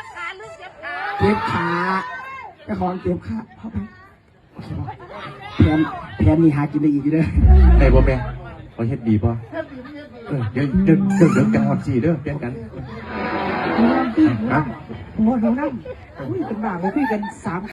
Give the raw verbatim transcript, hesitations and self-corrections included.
ก็บขา ลูกเก็บขา เก็บขา เจ้าของเก็บขา เข้าไป โอเคบ่ แผน แผนนี้หากินได้อีกอยู่เด้อ ได้บ่แม่ เขาเฮ็ดดีบ่ เออ เดี๋ยว เดี๋ยว เดี๋ยว เดี๋ยวจังหวัดสี่เด้อ เปลี่ยนกัน ฮะ หัวหนูนั่ง อุ้ย เป็นบ้าบ่คุยกันสาม